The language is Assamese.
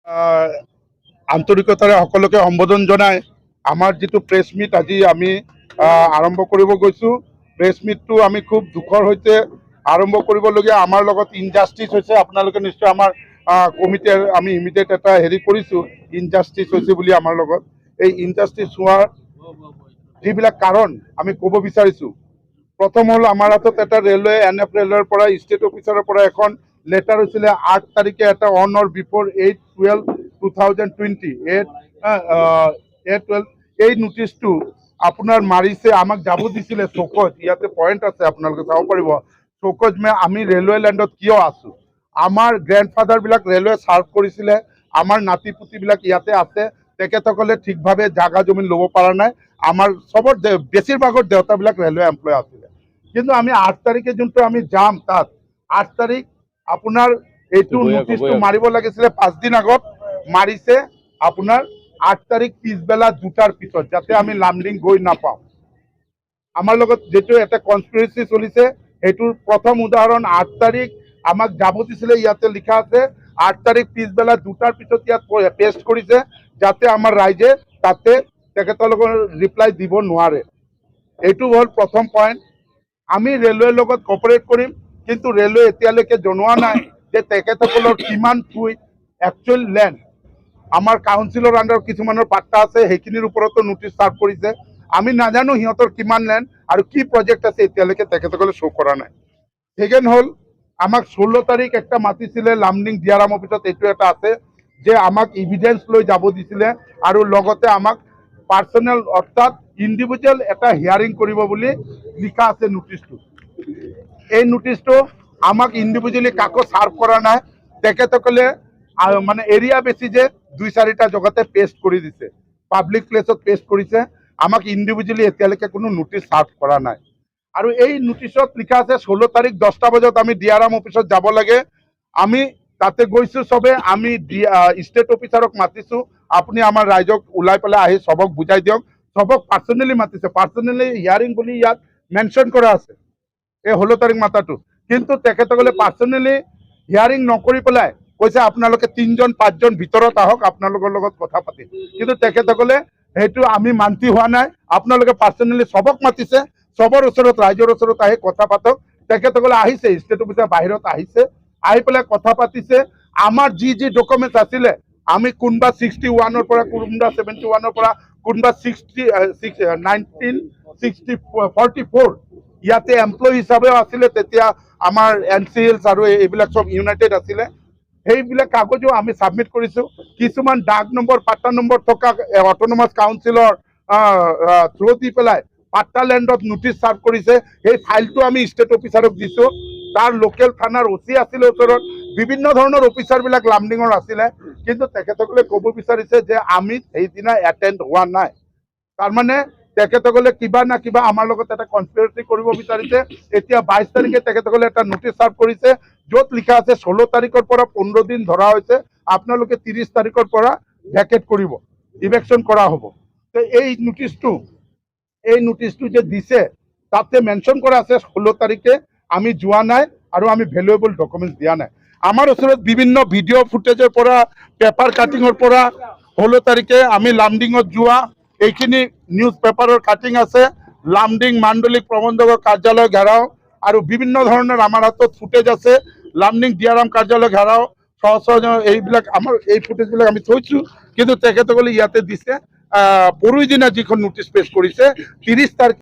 আন্তৰিকতাৰে সকলোকে সম্বোধন জনাই আমাৰ যিটো প্ৰেছ মিট আজি আমি আৰম্ভ কৰিব গৈছোঁ, প্ৰেছ মিটটো আমি খুব দুখৰ সৈতে আৰম্ভ কৰিবলগীয়া। আমাৰ লগত ইনজাষ্টিছ হৈছে। আপোনালোকে নিশ্চয় আমাৰ কমিটিৰ আমি ইমিডিয়েট এটা হেৰি কৰিছোঁ, ইনজাষ্টিছ হৈছে বুলি। আমাৰ লগত এই ইনজাষ্টিছ হোৱাৰ যিবিলাক কাৰণ আমি ক'ব বিচাৰিছোঁ, প্ৰথম হ'ল আমাৰ হাতত এটা ৰেলৱে এন এফ ৰেলৱেৰ পৰা, ষ্টেট অফিচাৰৰ পৰা এখন লেটাৰ হৈছিলে 8 তাৰিখে এটা, on or before 8/12/2020, 8 8 12। এই নটিচটো আপোনাৰ মাৰিছে, আমাক যাব দিছিলে চৌকত। ইয়াতে পইণ্ট আছে, আপোনালোকে চাব পাৰিব। চৌকত মে আমি ৰেলৱে লেণ্ডত কিয় আছোঁ? আমাৰ গ্ৰেণ্ডফাদাৰবিলাক ৰেলৱে চাৰ্ভ কৰিছিলে। আমাৰ নাতি পুতিবিলাক ইয়াতে আছে। তেখেতসকলে ঠিকভাৱে জাগা জমিন ল'ব পৰা নাই। আমাৰ চবৰ বেছিভাগৰ দেউতাবিলাক ৰেলৱে এমপ্লয় আছিলে। কিন্তু আমি 8 তাৰিখে যোনটো আমি যাম তাত, 8 তাৰিখ আপোনাৰ এইটো নটিচটো মাৰিব লাগিছিলে 5 দিন আগত, মাৰিছে আপোনাৰ 8 তাৰিখ পিছবেলা 2টাৰ পিছত, যাতে আমি লামডিং গৈ নাপাওঁ। আমাৰ লগত যিটো এটা কনস্পিৰেচি চলিছে, সেইটোৰ প্ৰথম উদাহৰণ, 8 তাৰিখ আমাক যাব দিছিলে, ইয়াতে লিখা আছে, 8 তাৰিখ পিছবেলা 2টাৰ পিছত ইয়াত পেষ্ট কৰিছে, যাতে আমাৰ ৰাইজে তাতে তেখেতলোকৰ ৰিপ্লাই দিব নোৱাৰে। এইটো হ'ল প্ৰথম পইণ্ট। আমি ৰেলৱেৰ লগত কপাৰেট কৰিম, কিন্তু ৰেলৱে এতিয়ালৈকে জনোৱা নাই যে তেখেতসকলৰ কিমান থুই একচুৱেল লেণ্ড। আমাৰ কাউন্সিলৰ আণ্ডাৰত কিছুমানৰ পাট্টা আছে, সেইখিনিৰ ওপৰতো নটিচ চাৰ্ভ কৰিছে। আমি নাজানো সিহঁতৰ কিমান লেণ্ড আৰু কি প্ৰজেক্ট আছে, এতিয়ালৈকে তেখেতসকলে শ্ব' কৰা নাই। ছেকেণ্ড হ'ল, আমাক 16 তাৰিখ একটা মাতিছিলে লামডিং ডিআৰএম অফিচত। এইটো এটা আছে যে আমাক ইভিডেন্স লৈ যাব দিছিলে আৰু লগতে আমাক পাৰ্চনেল অৰ্থাৎ ইণ্ডিভিজুৱেল এটা হিয়াৰিং কৰিব বুলি লিখা আছে নটিচটো। এই নটিচটো আমাক ইণ্ডিভিজুৱেলি কাকো চাৰ্ভ কৰা নাই। তেখেতসকলে মানে এৰিয়া বেছি যে দুই চাৰিটা জেগাতে পেষ্ট কৰি দিছে, পাব্লিক প্লেচত পেষ্ট কৰিছে। আমাক ইণ্ডিভিজুৱেলি এতিয়ালৈকে কোনো নটিচ চাৰ্ভ কৰা নাই। আৰু এই নটিচত লিখা আছে, 16 তাৰিখ 10টা বজাত আমি ডি আৰ এম অফিচত যাব লাগে। আমি তাতে গৈছোঁ চবে। আমি ষ্টেট অফিচাৰক মাতিছোঁ, আপুনি আমাৰ ৰাইজক ওলাই পেলাই আহি চবক বুজাই দিয়ক। চবক পাৰ্চনেলি মাতিছে, পাৰ্চনেলি হিয়াৰিং বুলি ইয়াত মেনশ্যন কৰা আছে এই 16 তাৰিখ মাতাটো। কিন্তু তেখেতসকলে পাৰ্চনেলি হিয়াৰিং নকৰি পেলাই কৈছে, আপোনালোকে তিনজন পাঁচজন ভিতৰত আহক, আপোনালোকৰ লগত কথা পাতিম। কিন্তু তেখেতসকলে সেইটো আমি মান্তি হোৱা নাই। আপোনালোকে পাৰ্চনেলি চবক মাতিছে, চবৰ ওচৰত, ৰাইজৰ ওচৰত আহি কথা পাতক। তেখেতসকলে আহিছে, ষ্টেট অফিচৰ বাহিৰত আহিছে, আহি পেলাই কথা পাতিছে। আমাৰ যি যি ডকুমেণ্টছ আছিলে, আমি কোনোবা 61ৰ পৰা, কোনোবা 71ৰ পৰা, কোনোবা 66, 1960 44 ইয়াতে এমপ্লয়ী হিচাপেও আছিলে। তেতিয়া আমাৰ এন চি হিলছ আৰু এইবিলাক চব ইউনাইটেড আছিলে। সেইবিলাক কাগজো আমি ছাবমিট কৰিছোঁ। কিছুমান দাগ নম্বৰ, পাট্টা নম্বৰ থকা অট'নমাছ কাউন্সিলৰ থ্ৰু দি পেলাই পাট্টা লেণ্ডত নটিচ চাৰ্ভ কৰিছে। সেই ফাইলটো আমি ষ্টেট অফিচাৰক দিছোঁ। তাৰ লোকেল থানাৰ অ' চি আছিলে ওচৰত, বিভিন্ন ধৰণৰ অফিচাৰবিলাক লামডিঙৰ আছিলে। কিন্তু তেখেতসকলে ক'ব বিচাৰিছে যে আমি সেইদিনা এটেণ্ড হোৱা নাই। তাৰমানে তেখেতসকলে কিবা না কিবা আমাৰ লগত এটা কনস্পিৰেচি কৰিব বিচাৰিছে। এতিয়া 22 তাৰিখে তেখেতসকলে এটা নটিচ চাৰ্ভ কৰিছে, য'ত লিখা আছে 16 তাৰিখৰ পৰা 15 দিন ধৰা হৈছে, আপোনালোকে 30 তাৰিখৰ পৰা ভেকেট কৰিব, ইভিকশ্যন কৰা হ'ব। তো এই নটিচটো যে দিছে, তাতে মেনশ্যন কৰা আছে 16 তাৰিখে আমি যোৱা নাই আৰু আমি ভেলুৱেবল ডকুমেণ্টছ দিয়া নাই। আমাৰ ওচৰত বিভিন্ন ভিডিঅ' ফুটেজৰ পৰা, পেপাৰ কাটিঙৰ পৰা, 16 তাৰিখে আমি লামডিঙত যোৱা এইখিনি নিউজ পেপাৰৰ কাটিং আছে। লামডিং মাণ্ডলিক প্ৰবন্ধকৰ কাৰ্যালয় ঘেৰাও আৰু বিভিন্ন ধৰণৰ আমাৰ হাতত ফুটেজ আছে। লামডিং ডি আৰ এম কাৰ্যালয় ঘেৰাও, সহ এইবিলাক আমাৰ এই ফুটেজবিলাক আমি থৈছোঁ। কিন্তু তেখেতসকলে ইয়াতে দিছে, পৰহি দিনা যিখন নটিচ পেছ কৰিছে, 30 তাৰিখ।